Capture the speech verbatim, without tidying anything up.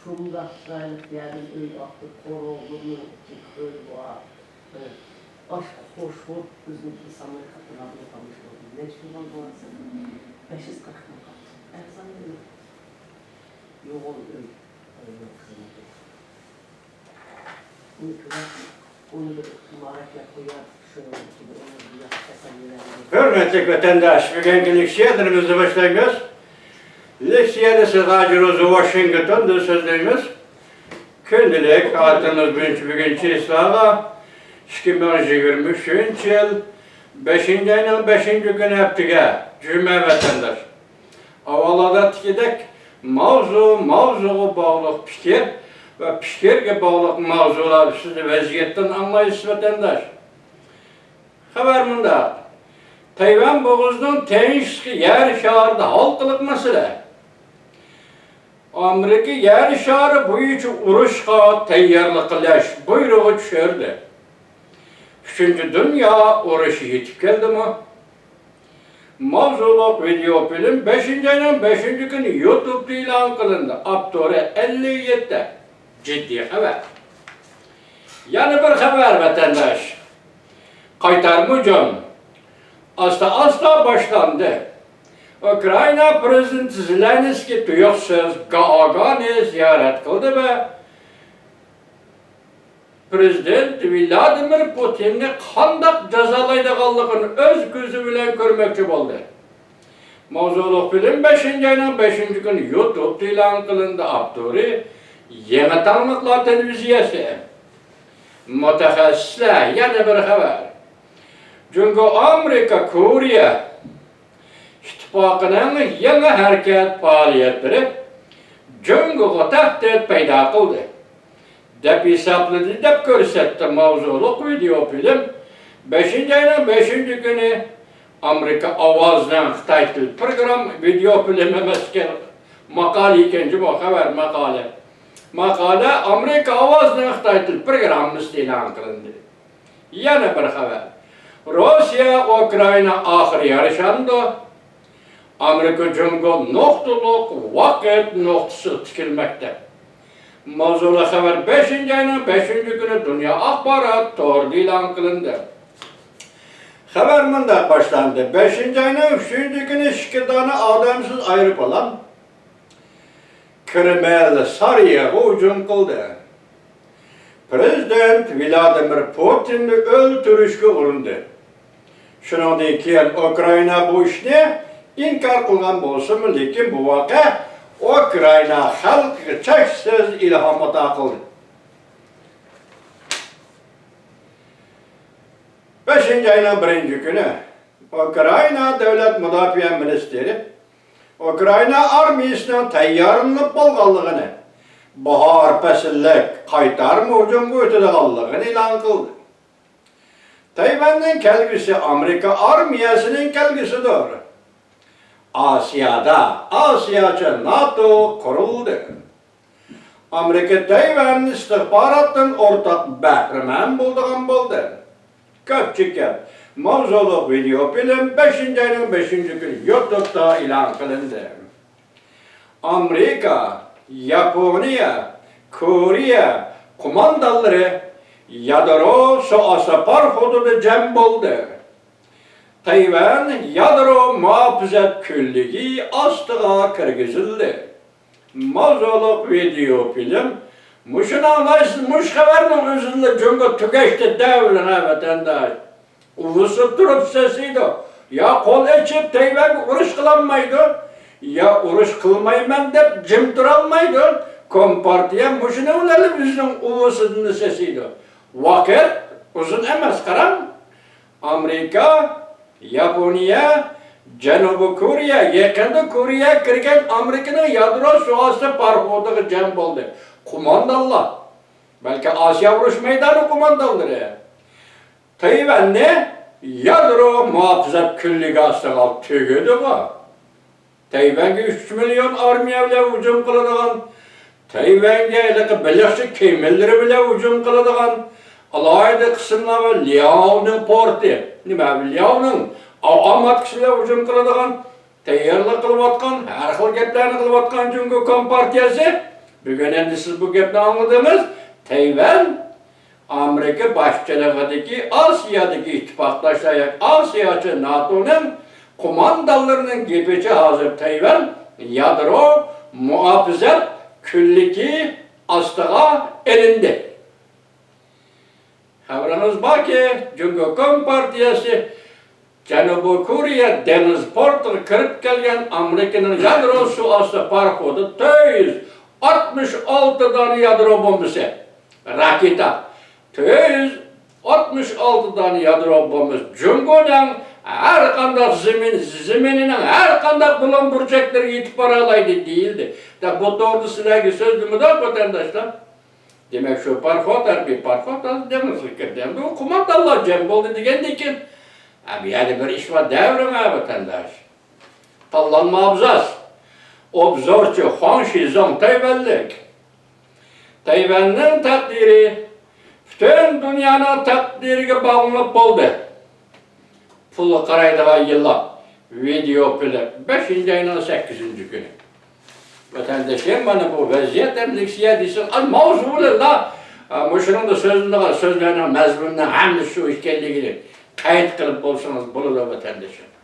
شۇنداق چىرايلىق يەردىن ئۆي ئاپتۇ، قورۇ، بۇرنۇ، ئىككى كۆل بار. ئاشۇ قوش بولۇپ، ئۆزىنىڭكى ساماي قاتنىغان بولغان. نەچچە يىل بولسا، بەش يۈز قىرىق مىڭ قاپتۇ. ئەرزان يوغان ئۆي، ئۆينىڭ خىزمىتى. ئۇنى كۆرۈپ، ئۇنى بىر مۇبارەكلەپ قويۇپ، شۇنىڭ ئۈچۈن ئۇنى بىر ياخشى تەسەللىلەر بېرىپ. ھۆرمەتلىك ۋەتەنداش، بۈگۈنكى لېكسىيەلىرىمىزنى باشلايمىز. لېكسىيەنى سىز ھازىر ئۆزى ۋاشىنگتوندا سۆزلەيمىز. كۈندىلىك ئادىتىمىز بويىچە بۈگۈن چېسلاغا، ئىككى مىڭ يىگىرمە ئۈچىنچى يىل بەشىنچى ئاينىڭ بەشىنچى كۈنى ھەپتىگە، جۈمە ۋەتەنداش. ئاۋۋال ئادەتتىكىدەك ماۋزۇ، ماۋزۇغا باغلىق پىكىر ۋە پىكىرگە باغلىق ماۋزۇلار ئۈستىدە ۋەزىيەتتىن ئاڭلايسىز ۋەتەنداش. خەۋەر مۇنداق. تەيۋەن بوغۇزىنىڭ تىنچلىقى يەر شارىدا ھالقىلىق مەسىلە. ئامېرىكا يەر شارى بويىچە ئۇرۇشقا تەييارلىق قىلىش بۇيرۇقى چۈشۈردى. ئۈچىنچى دۇنيا ئۇرۇشى يېتىپ كەلدىمۇ؟ ماۋزۇلۇق ۋىدېئو فىلىم بەشىنچى ئاينىڭ بەشىنچى كۈنى يۇتۇبتا ئېلان قىلىندى. ئاپتورى ئەللىك يەتتە. جىددىي خەۋەر. يەنە بىر خەۋەر، ۋەتەنداش. قايتارما ھۇجۇم ئاستا-ئاستا باشلاندى. ئۇكرائىنا پىرېزىدېنتى زېلېنسكىي تۇيۇقسىز گاگانى زىيارەت قىلدى ۋە پىرېزىدېنت ۋلادىمىر پۇتىننى قانداق جازالايدىغانلىقىنى ئۆز كۆزى بىلەن كۆرمەكچى بولدى. ماۋزۇلۇق فىلىم بەشىنچى ئاينىڭ بەشىنچى كۈنى يۇتۇبتا ئېلان قىلىندى. ئاپتورى يېڭى تاڭلىقلار تېلېۋىزىيەسى. مۇتەخەسسىسلەر يەنە بىر خەۋەر. جۇڭگو ئامېرىكا كورېيە ئىتتىپاقىنىڭ يېڭى ھەرىكەت پائالىيەتلىرى جۇڭگوغا تەھدىت پەيدا قىلدى دەپ ھېسابلىدى دەپ كۆرسەتتى ماۋزۇلۇق ۋىدېئو فىلىم. بەشىنچى ئاينىڭ بەشىنچى كۈنى ئامېرىكا ئاۋازىنىڭ خىتاي تىل پروگرامما، ۋىدېئو فىلىم ئەمەسكەن، ماقالە ئىكەن جۇمۇ، خەۋەر ماقالە. ماقالە ئامېرىكا ئاۋازىنىڭ خىتاي تىل پروگراممىسىدا ئېلان قىلىندى. يەنە بىر خەۋەر. روسىيە، ئۇكرائىنا ئاخىر يارىشامدۇ؟ ئامېرىكا جۇڭگو نۇقتىلىق ۋاقىت نۇقتىسىغا تىكىلمەكتە. ماۋزۇلۇق خەۋەر بەشىنچى ئاينىڭ بەشىنچى كۈنى دۇنيا ئاخبارات تورىدا ئېلان قىلىندى. خەۋەر مۇنداق باشلاندى. بەشىنچى ئاينىڭ ئۈچىنچى كۈنى ئىككى دانە ئادەمسىز ئايروپىلان كرېمل سارىيىغا ھۇجۇم قىلدى. پىرېزىدېنت ۋلادىمىر پۇتىننى ئۆلتۈرۈشكە ئۇرۇندى. شۇنىڭدىن كېيىن ئۇكرائىنا بۇ ئىشنى ئىنكار قىلغان بولسىمۇ، لېكىن بۇ ۋەقە ئۇكرائىنا خەلقىگە چەكسىز ئىلھام ئاتا قىلدى. بەشىنچى ئاينىڭ بىرىنچى كۈنى ئۇكرائىنا دۆلەت مۇداپىئە مىنىستىرى ئۇكرائىنا ئارمىيىسىنىڭ تەييارلىنىپ بولغانلىقىنى، باھار پەسىللىك قايتارما ھۇجۇمغا ئۆتىدىغانلىقىنى ئېلان قىلدى. تەيۋەننىڭ كەلگۈسى ئامېرىكا ئارمىيەسىنىڭ كەلگۈسىدۇر. ئاسىيادا ئاسىياچە ناتو قۇرۇلدى. ئامېرىكا تەيۋەن ئىستىخباراتتىن ئورتاق بەھرىمەن بولىدىغان بولدى. كۆپچىكەپ ماۋزۇلۇق ۋىدېئو فىلىم بەشىنچى ئاينىڭ بەشىنچى كۈنى يۇتۇبتا ئېلان قىلىندى. ئامېرىكا، ياپونىيە، كورېيە قوماندانلىرى يادرو سۇئاستى پاراخوتىدا جەم بولدى. تەيۋەن يادرو مۇھاپىزەت كۈنلۈكى ئاستىغا كىرگۈزۈلدى. ماۋزۇلۇق ۋىدېئو فىلىم. مۇشۇنى ئاڭلايسىز، مۇشۇ خەۋەرنىڭ ئۆزىدىلا جۇڭگو تۈگەشتى دەۋلىنە ۋەتەنداش. ئۇۋىسى تۇرۇپ سېسىيدۇ. يا قول ئېچىپ تەيۋەنگە ئۇرۇش قىلالمايدۇ، يا ئۇرۇش قىلمايمەن دەپ جىم تۇرالمايدۇ. كومپارتىيە مۇشۇنىڭ بىلەن ئۆزىنىڭ ئۇۋىسىدىن سېسىيدۇ. ۋاقىت ئۇزۇن ئەمەس، قاراڭ. ئامېرىكا، ياپونىيە، جەنۇبىي كورېيە، يېقىندا كورېيەگە كىرگەن ئامېرىكىنىڭ يادرو سۇئاستى پاراخوتىغا جەم بولدى. قوماندانلار، بەلكى ئاسىيا ئۇرۇش مەيدانى قوماندانلىرى تەيۋەننى يادرو مۇھاپىزەت كۈنلۈكى ئاستىغا تۈگىدىغۇ. تەيۋەنگە ئۈچ مىليون ئارمىيە بىلەن ھۇجۇم قىلىدىغان، تەيۋەنگە ھېلىقى بېلىقچى كېمىلىرى بىلەن ھۇجۇم قىلىدىغان، ئالاھىدە قىسىملار ۋە لياۋنىڭ پورتى، نېمە، لياۋنىڭ ئاۋاماتكىسى بىلەن ھۇجۇم قىلىدىغان، تەييارلىق قىلىۋاتقان، ھەر خىل گەپلەرنى قىلىۋاتقان جۇڭگو كومپارتىيەسى بۈگۈن ئەمدى سىز بۇ گەپنى ئاڭلىدىڭىز. تەيۋەن ئامېرىكا باشچىلىقىدىكى ئاسىيادىكى ئىتتىپاقداشلار ياكى ئاسىياچە ناتونىڭ قوماندانلىرىنىڭ گېپىچە ھازىر تەيۋەن يادرو مۇھاپىزەت كۈنلۈكى ئاستىغا ئېلىندى. خەۋىرىڭىز باركى، جۇڭگو كومپارتىيەسى جەنۇبىي كورېيە دېڭىز پورتىغا كىرىپ كەلگەن ئامېرىكىنىڭ يادرو سۇ ئاستى پاراخوتى تۆت يۈز ئاتمىش ئالتە دانە يادرو بومبىسى، راكېتا، تۆت يۈز ئاتمىش ئالتە دانە يادرو بومبىسى، جۇڭگونىڭ ھەر قانداق زېمىن، زېمىنىنىڭ ھەر قانداق بۇلۇڭ بۇرجەكلىرىگە يېتىپ بارالايدۇ دېيىلدى. دە، بۇ توغرىدا سىلەرگە سۆزلىمىدۇق، ۋەتەنداشلار. دېمەك، شۇ پاراخوت، ھەربىي پاراخوت ھازىر دېڭىزغا كىردى. ئەمدى ئۇ قوماندانلار جەم بولدى دېگەندىن كېيىن، ھە، بۇ يەردە بىر ئىش بار دەۋرىڭە، ۋەتەنداش. تاللانما ئابزاس. ئوبزورچى خۇاڭ شىزوڭ تەيۋەنلىك. تەيۋەننىڭ تەقدىرى پۈتۈن دۇنيانىڭ تەقدىرىگە باغلىنىپ بولدى. پۇلغا قارايدىغان يىللار. ۋىدېئو فىلىم. بەشىنچى ئاينىڭ سەككىزىنچى كۈنى. ۋەتەندىشىم، مانا بۇ ۋەزىيەت ئەمدى سىيە دېسەڭ، ئاز ماۋزۇ بىلەن، ئا، مۇشۇنىڭدا سۆزلىنىدىغان سۆزلەرنىڭ مەزمۇنىنىڭ ھەممىسى شۇ ئىكەنلىكىنى قەيت قىلىپ بولسىڭىز بولىدۇ، ۋەتەندىشىم.